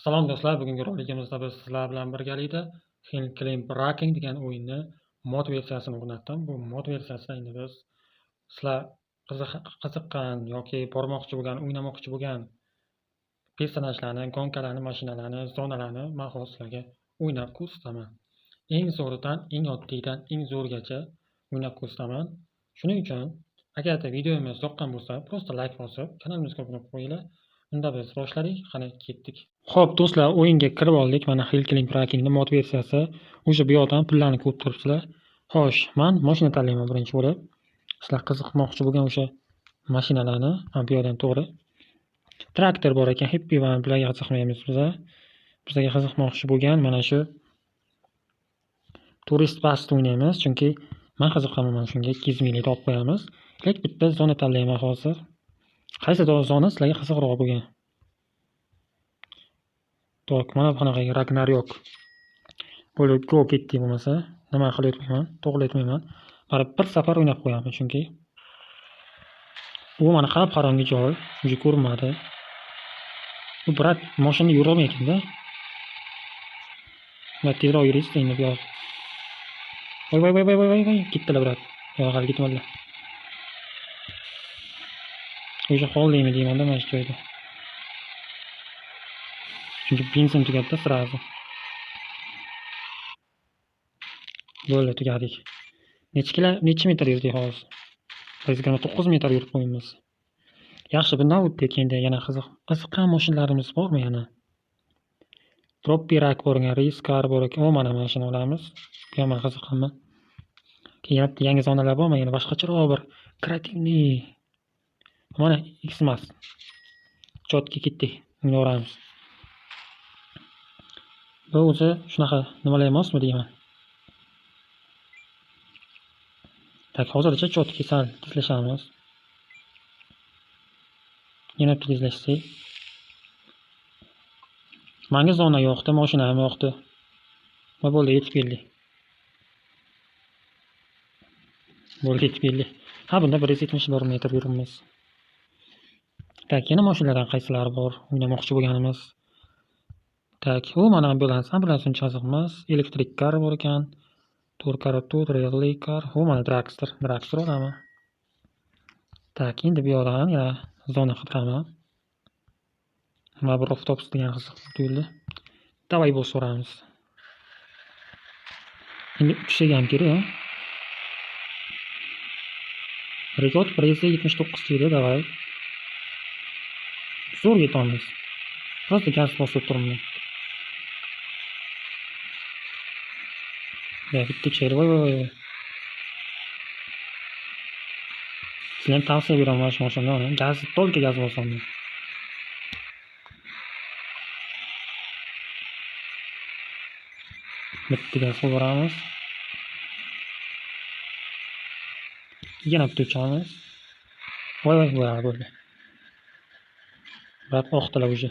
Salom do'stlar, bugungi roligimizda biz sizlar bilan birgalikda Hill Climb Racing degan o'yinni mod versiyasini o'rnatdim. Bu mod versiyasida endi biz sizlar qiziqqan yoki bormoqchi bo'lgan, o'ynamoqchi bo'lgan personajlarni, gonkalarni, mashinalarni, zonalarni men hozir sizlarga o'ynab ko'rsataman. Eng zo'ridan, eng oddiydan, eng zo'rgacha o'ynab ko'rsataman. Shuning uchun agarda videomiz yoqqan bo'lsa, prosta like bosib, kanalimizga obuna bo'linglar. Unda biz boshladik, qani ketdik. Xo'p, do'stlar, o'yinga kirib oldik. Mana Hill Climb Racing'ning mod versiyasi. O'sha bu yoqdan pullarni ko'rib turibsizlar. Xo'sh, men mashina tanlayman birinchi bo'lib. Sizlar qiziqmoqchi bo'lgan o'sha mashinalarni, bu yoqdan to'g'ri. Traktor bor ekan, Happy Van, bularga qiziqmaymiz biz. Bizga qiziqmoqchi bo'lgan mana shu Tourist Bus o'ynaymiz, chunki men qiziqaman mana shunga 200 minglik olib qo'yamiz. Lekin bitta zona tanlayman hozir. Qaysi zona sizlarga qiziqroq bo'lgan? Tok, mana bunaqa Ragnarok. Bo'lib go ketdik bo'lmasa, nima qilyapman? To'g'ri aytmayman. Baribir bir safar o'ynab qo'yaman, chunki u mana qap-qorong'i joy, unga ko'rinmadi. Bu brat mashina yurolmay ekanda. Va tezroq yurasiz endi bu yoq. Voy voy voy voy voy voy, ketdilar brat. Yo'q, hali ketmadilar. O'sha qoldingmi deymanda mana shu joyda. Chunki benzin tugadida sразу. Bo'ldi, tugadik. Necha metr yurdik hozir? 129 metr yurib qo'yamiz. Yaxshi, bundan o'tdik endi yana qiziqqan mashinalarimiz bormi yana? Droppirak bor ekan, Race car bor ekan. O, mana mashina olamiz. Bu ham qiziqqanman. Keyin yangi zonalar bormi? Yana boshqacharoq bir kreativniy. Mana Xmas. Chotga ketdik. O'ynaveramiz. Bu o'zi shunaqa nimalar emasmi deyman. Tak, hozircha chotga sal tezlashamiz. Yana tezlashsak. Menga zona yoqdi, mashina ham yoqdi. Va bo'ldi, yetib keldik. Bo'ldi, yetib keldik. Ha, bunda 171 metr yuribmiz. Tak, yana mashinalardan qaysilari bor o'ynamoqchi bo'lganimiz. Tak, u mana ambulans, ambulans uncha qiziq emas. Elektrik kar bor ekan. Tour car, tour, rally car. U mana dragster, dragster olaman. Tak, endi bu yoqdan yana zona qidiraman. Mana bu rooftop degan qiziq tuyuldi. Davay bosaveramiz. Endi uchishga ham kerak, ha. Rekord 179 deydi, davay. Zo'r yetamiz. Просто gaz bosib turibman. Ya, bitta chayli, voy voy voy. Sizlarga ham tavsiya beraman shu mashinani. Gaz, to'lka gaz bosaman. Bitta gaz qo'yamiz. Yana bitta uchamiz. Voy voy voy, bo'ldi. Brat oqdilar уже.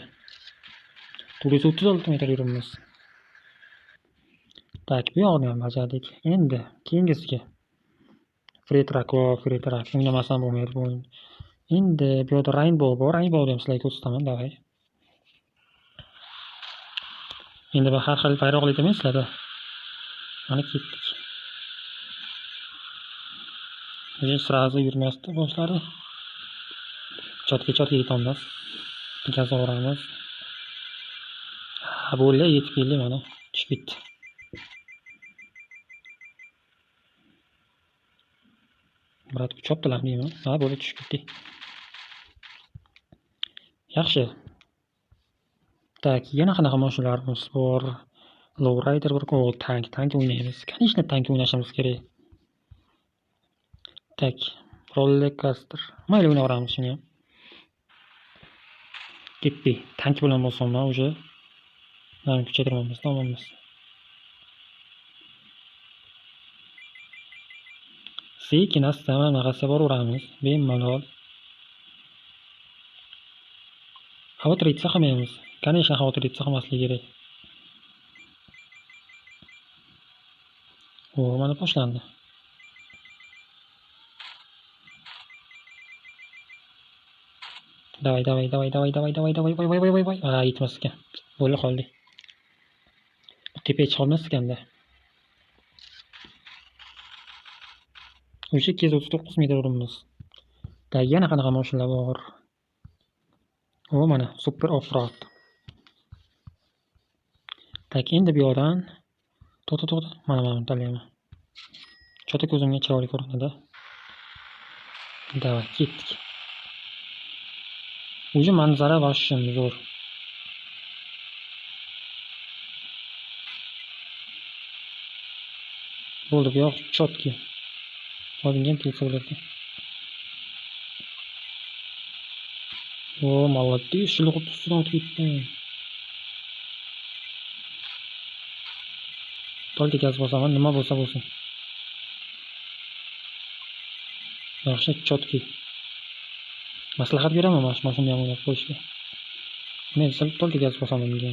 436 metr yuribmiz. Tak, bu yoqni ham bajardik. Endi keyingisiga Free Track, Free Track o'ynamasam bo'lmaydi bu o'yin. Endi bu yerda Rainbow bor. Rainbowni ham sizlarga ko'rsataman, davay. Endi bu har xil bayroqli emas sizlarda. Mana ketdik. Уже sразу yurmasdi boshlari. Chotga yetolmas. Gaz olamiz. Ha, bo'ldi, yetib keldi mana. Tushib ketdi. Brat uchibdilar deyman. Ha, bo'ldi, tushib ketdi. Yaxshi. Tak, yana qanaqa mashinalarimiz bor? Lowrider bor, tank, tank o'ynaymiz. Конечно, tank o'ynashimiz kerak. Tak, roller coaster. Mayli, o'ynayveramiz shuni ham. Ketdik. Tank bilan bo'lsam, уже mana kuchaytiramiz, tamommiz. Sekin asta mana boraveramiz, bemalol. Xavotir etsa qilmaymiz. Конечно, xavotir etsa qilmaslik kerak. O, mana boshlandi. Давай, давай, давай, давай, давай, давай, давай, voy, voy, voy, voy, voy. Ha, yetmas ekan. Bo'ldi, qoldik. Tepaga chiqa olmas ekanda. O'sha 239 metr urimiz. Da yana qanaqa mashinalar bor? O, mana super off-road. Tak, endi bu yoqdan to'xta, to'xta. Mana buni tanlayman. Chota ko'zimga chiroyli ko'rinadi. Давай, ketdik. Уже manzara вообще zo'r. Bo'ldi, bu yoq chotki. Oldinga ham kelsa bo'lardi. O, молодец, shilg'ib ustidan o'tib ketdi. Tolga gaz bosaman, nima bo'lsa bo'lsin. Yaxshi, chotki. Maslahat beraman mana shu mashinani ham o'ynab qo'yishga. Men sal tolga gaz bosaman bunga.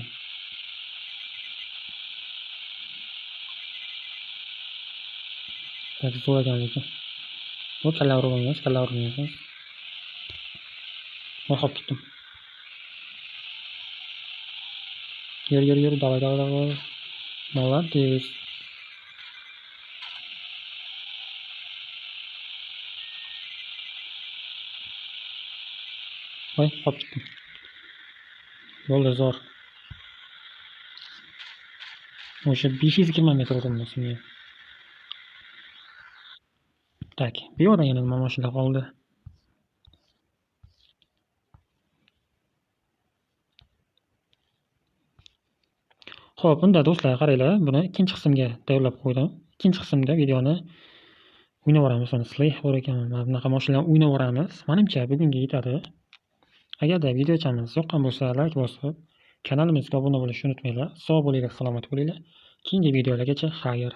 Tak, zo'r ekan lekin. Bu kalla urib emas, kalla urib emas. Voy, qolib ketdim. Yur, yur, yur, давай, давай, давай. Молодец. Voy, qolib ketdim. Bo'ldi, zo'r. O'sha 520 metr urdim shunga. Tak, bu yoqda yana nima mashina qoldi? Xo'p, unda do'stlar qaranglar, buni ikkinchi qismga tayyorlab qo'ydim. Ikkinchi qismda videoni o'ynab yuboramiz. Mana Slay bor ekan, mana bunaqa mashinalarni o'ynab yuboramiz. Menimcha bugunga yetadi. Agarda videochamiz yoqqan bo'lsa, like bosib, kanalimizga obuna bo'lishni unutmanglar. Sog' bo'linglar, salomat bo'linglar. Keyingi videolargacha xayr.